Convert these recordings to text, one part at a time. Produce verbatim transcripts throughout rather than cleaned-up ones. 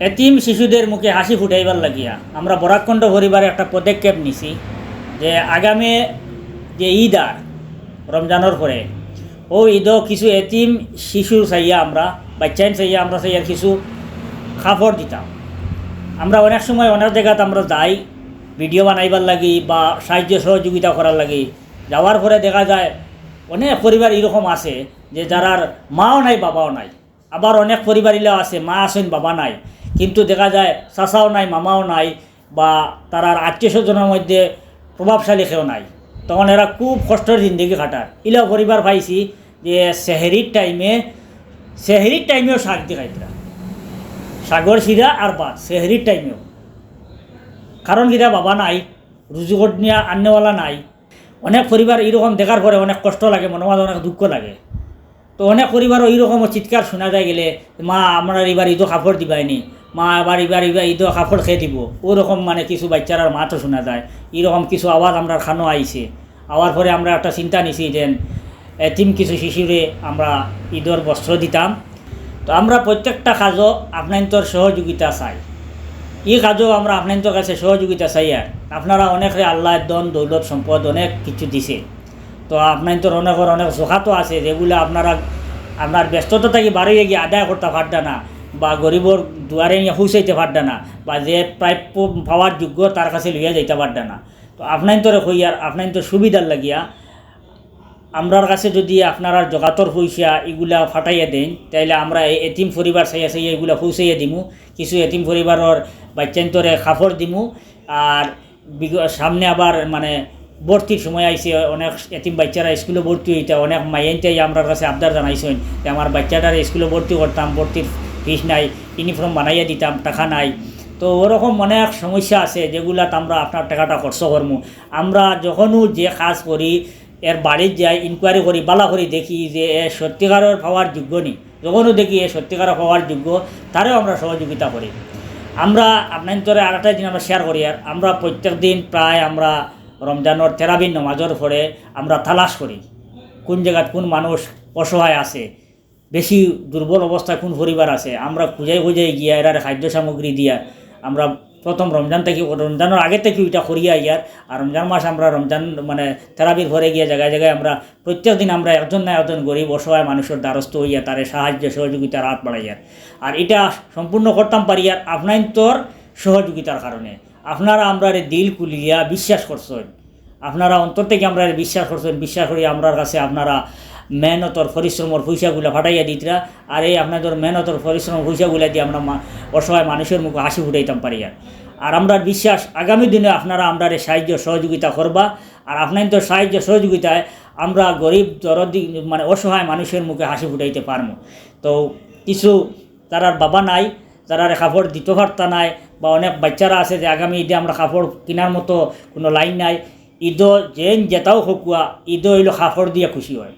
এতিম শিশুদের মুখে হাসি ফুটাইবার লাগিয়া আমরা বরাককণ্ঠ পরিবারে একটা পদক্ষেপ নিছি যে আগামী যে ঈদ আর রমজানর পরে ও ঈদও কিছু এতিম শিশু চাইয়া আমরা, বাচ্চাইন চাইয়া আমরা চাইয়া কিছু কাপড় দিতাম। আমরা অনেক সময় অনেক জাগাত আমরা যাই ভিডিও বানাইবার লাগি বা সাহায্য সহযোগিতা করার লাগি। যাওয়ার পরে দেখা যায় অনেক পরিবার এরকম আছে যে যারার মাও নাই, বাবাও নাই। আবার অনেক পরিবার ইলাও আছে, মা আছইন, বাবা নাই, কিন্তু দেখা যায় চাচাও নাই, মামাও নাই, বা তারার আত্মীয় স্বজনের মধ্যে প্রভাবশালী কেউ নাই। তখন এরা খুব কষ্টর জিন্দেগি কাটার। ইলাও পরিবার পাইছি যে সেহরির টাইমে, সেহরির টাইমেও শাক দি খাইতরা, শাকর শিরা আর ভাত সেহরির টাইমেও। কারণ কিতা, বাবা নাই, রুজি করিয়া আননেওয়ালা নাই। অনেক পরিবার এইরকম দেখার পরে অনেক কষ্ট লাগে, মনের মাঝে অনেক দুঃখ লাগে। তো অনেক পরিবারও এইরকমও চিৎকার শোনা যায় গেলে, "মা, আমরার এবার ঈদো কাপড় দিবায়নি, মা, আবার এবার, এবার ঈদো কাপড় কে দিবো?" ওরকম মানে কিছু বাচ্চারার মাতও শোনা যায়। এইরকম কিছু আওয়াজ আমরার কানো আইছে। আওয়ার পরে আমরা একটা চিন্তা নিছি যেন এতিম কিছু শিশুরে আমরা ঈদর বস্ত্র দিতাম। তো আমরা প্রত্যেকটা কাজও আপনাইন্তর সহযোগিতা চাই। ই কাজও আমরা আপনাইন্তর কাছে সহযোগিতা চাই। আর আপনারা অনেকরে আল্লায় ধন দৌলত সম্পদ অনেক কিছু দিছে। তো আপনাইন্তর অনেকর অনেক জকাতও আছে, যেগুলা আপনারা আপনার ব্যস্ততা থাকি বারইয়া গিয়া আদায় করতা পাররা না, বা গরিবর দুয়ারে নিয়া পৌঁছাইতা পাররা না, বা যে প্রাপ্য পাওয়ার যোগ্য তার কাছে লইয়া যাইতা পাররা না। তো আপনাইন্তরে কইয়ার, আপনাইন্তর সুবিধার লাগিয়া আমরার কাছে যদি আপনারার জকাতর পয়সা ইগুলা ফাটাইয়া দেইন, তাইলে আমরা এই এতিম পরিবার চাইয়া চাইয়া ইগুলা পৌঁছাইয়া দিমু। কিছু এতিম পরিবারর বাচ্চাইন্তরে কাপড় দিমু। আর বিগ-, সামনে আবার মানে ভর্তির সময় আইছে, অনেক এতিম বাচ্চারা স্কুলো ভর্তি অইতা, অনেক মাইয়াইন্তে আমরার কাছে আবদার জানাইছইন যে আমার বাচ্চাটারে স্কুলো ভর্তি করতাম, ভর্তির ফিস নাই, ইউনিফর্ম বানাইয়া দিতাম, টাকা নাই। তো ওরকম অনেক সমস্যা আছে যেগুলাত আমরা আপনার টাকাটা খরচ করমু। আমরা যখনও যে কাজ করি, এর বাড়িত যাই, ইনকোয়ারি করি, বালা করি দেখি যে এ সত্যিকারের পাওয়ার যোগ্য নি। যখনও দেখি এ সত্যিকারের পাওয়ার যোগ্য, তারেও আমরা সহযোগিতা করি। আমরা আপনাইন্তরে আর একটা জিনিস আমরা শেয়ার করি, আর আমরা প্রত্যেক দিন প্রায় আমরা রমজানর তেরাবির নামাজর পরে আমরা তালাশ করি কোন জাগাত কোন মানুষ অসহায় আছে, বেশি দুর্বল অবস্থায় কোন পরিবার আছে, আমরা খুঁজাই খুঁজাই গিয়া এরারে খাদ্য সামগ্রী দিয়া আমরা প্রথম রমজান থাকি, রমজানর আগে থাকি ওইটা করিয়া আইয়ার। আর রমজান মাস আমরা রমজান মানে তেরাবির পরে গিয়া জায়গায় জায়গায় আমরা প্রত্যেক দিন আমরা একজন না একজন গরিব অসহায় মানুষর দ্বারস্থ হইয়া তারে সাহায্য সহযোগিতার হাত বাড়াইয়ার। আর এটা সম্পূর্ণ করতাম পারিয়ার আপনাইন্তর সহযোগিতার কারণে। আপনারা আমরারে দিল খুলিয়া বিশ্বাস করছইন, আপনারা অন্তর থাকি আমরারে বিশ্বাস করছইন, বিশ্বাস করি আমরার কাছে আপনারা মেহনতর পরিশ্রমর পয়সাগুলা ফাটাইয়া দিতরা। আর এই আপনাদের মেহনতর পরিশ্রম পয়সাগুলা দিয়া আমরা মা-, অসহায় মানুষর মুখো হাসি ফুটাইতাম পারিয়ার। আর আমরার বিশ্বাস আগামী দিনে আপনারা আমরারে সাহায্য সহযোগিতা করবা। আর আপনাইন্তর সাহায্য সহযোগিতায় আমরা গরিব দরদি মানে অসহায় মানুষর মুখো হাসি ফুটাইতে পারমু। তো কিছু যারার বাবা নাই, যারারে কাপড় দিতো পারতা নায়, বা অনেক বাচ্চারা আছে যে আগামী ঈদে আমরা কাপড় কিনার মতো কোনো লাইন নাই। ঈদো যেন যেটাও হকুয়া, ঈদো অইলো কাপড় দিয়া খুশি হয়।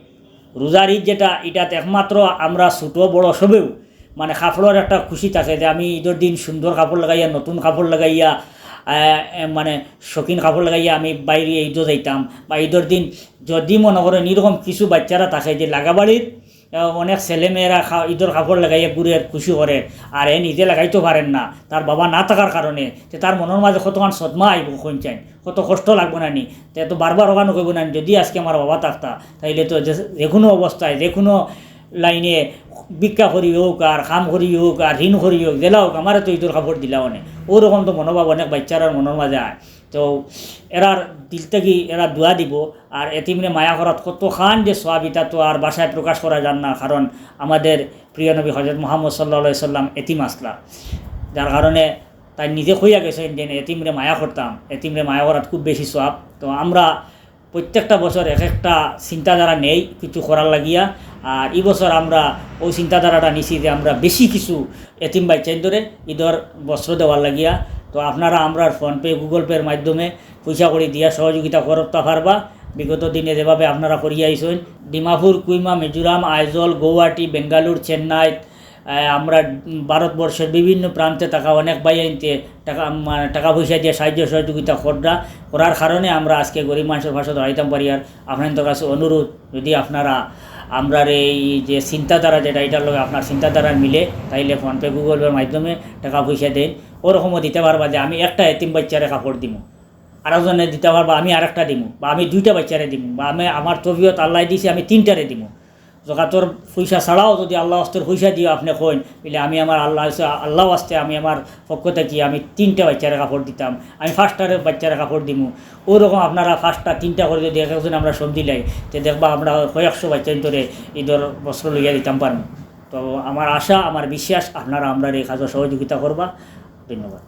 রোজার ঈদ যেটা, ইটাত একমাত্র আমরা ছোটো বড়ো সবেউ মানে কাপড়র একটা খুশি থাকে যে আমি ঈদর দিন সুন্দর কাপড় লাগাইয়া, নতুন কাপড় লাগাইয়া, আহ, এ, মানে শৌখিন কাপড় লাগাইয়া আমি বাইরে ঈদো যাইতাম। বা ঈদর দিন যদি মনে করেন এরকম কিছু বাচ্চারা থাকে যে লাগাবাড়ির, আহ, অনেক ছেলেমেয়েরা খা-, ঈদর কাপড় লাগাইয়া ঘুরের, খুশি করের, আর এ নিজে লাগাইতো পারের না, তার বাবা না থাকার কারণে, তে তার মনর মাঝে কতখান সদমা আইবো, কইন চাইন, কত কষ্ট লাগবো না নি? তে তো বারবার ওখানে কইবো না নি, যদি আজকে আমার বাবা থাকতা, তাইলে তো যে, যে কোনো অবস্থায়, যে কোনো লাইনে ভিক্ষা করি হোক, আর কাম করি হোক, আর ঋণ করি হোক, যেলা হোক, আমারে তো ঈদর কাপড় দিলা অনে। ওরকম তো মনোভাব অনেক বাচ্চারার মনর মাঝে আয়। তো এরার দিল থাকি এরা দোয়া দিবো। আর এতিমরে মায়া করাত কতখান যে সওয়াব, ইটা তো আর ভাষায় প্রকাশ করা যার না, কারণ আমাদের প্রিয় নবী হজরত মোহাম্মদ সাল্লাল্লাহু আলাইহি সাল্লাম এতিম আসলা, যার কারণে তাই নিজে কইয়া গেছেন যে এতিমরে মায়া করতাম, এতিমরে মায়া করাত খুব বেশি সওয়াব। তো আমরা প্রত্যেকটা বছর এক একটা চিন্তাধারা নেই কিছু করার লাগিয়া। আর এই বছর আমরা ওই চিন্তাধারাটা নিছি যে আমরা বেশি কিছু এতিম বাচ্চাইন্তরে ঈদর বস্ত্র দেওয়ার লাগিয়া। তো আপনারা আমরার PhonePe, Google Pay-র মাধ্যমে পয়সা কড়ি দিয়া সহযোগিতা করতা পারবা। বিগত দিনে যেভাবে আপনারা করিয়া আইছইন, ডিমাপুর, কুইমা, মিজোরাম, আইজল, গৌহাটি, বেঙ্গালুর, চেন্নাই, আহ, আমরা ভারতবর্ষের বিভিন্ন প্রান্তে থাকা অনেক ভাইয়াইন্তে টাকা, মানে, টাকা পয়সা দিয়া সাহায্য সহযোগিতা কররা, করার কারণে আমরা আজকে গরিব মানুষর পাশে দাঁড়াইতাম পারিয়ার। আপনাদের কাছে অনুরোধ, যদি আপনারা আমরার এই যে চিন্তাধারা যেটা, এটার লগে আপনার চিন্তাধারা মিলে, তাইলে PhonePe, Google Pay-র মাধ্যমে টেকা পয়সা দেইন, ওরকমও দিতা পারবা যে আমি একটা এতিম বাচ্চারে কাপড় দিমু, আরোজনে দিতা পারবা আমি আরেকটা দিমু, বা আমি দুইটা বাচ্চারে দিমু, বা আমি আমার তবিয়ত আল্লায় দিছে আমি তিনটারে দিমু। জকাতর পয়সা ছাড়াও যদি আল্লার ওয়াস্তে পয়সা দিও আপনে কইন, বলে আমি আমার আল্লা, আল্লার ওয়াস্তে আমি আমার পক্ষ থাকি আমি তিনটা বাচ্চারে কাপড় দিতাম, আমি পাঁচটারে বাচ্চারে কাপড় দিমু। ওরকম আপনারা পাঁচটা তিনটা করি যদি এক একজন আমরা সব দিলাই, তে দেখবা আমরা কয়েকশো বাচ্চাইন্তরে ইদর বস্ত্র লইয়া দিতাম পারমু। তো আমার আশা, আমার বিশ্বাস আপনারা আমরার এই কাজো সহযোগিতা করবা। ধন্যবাদ।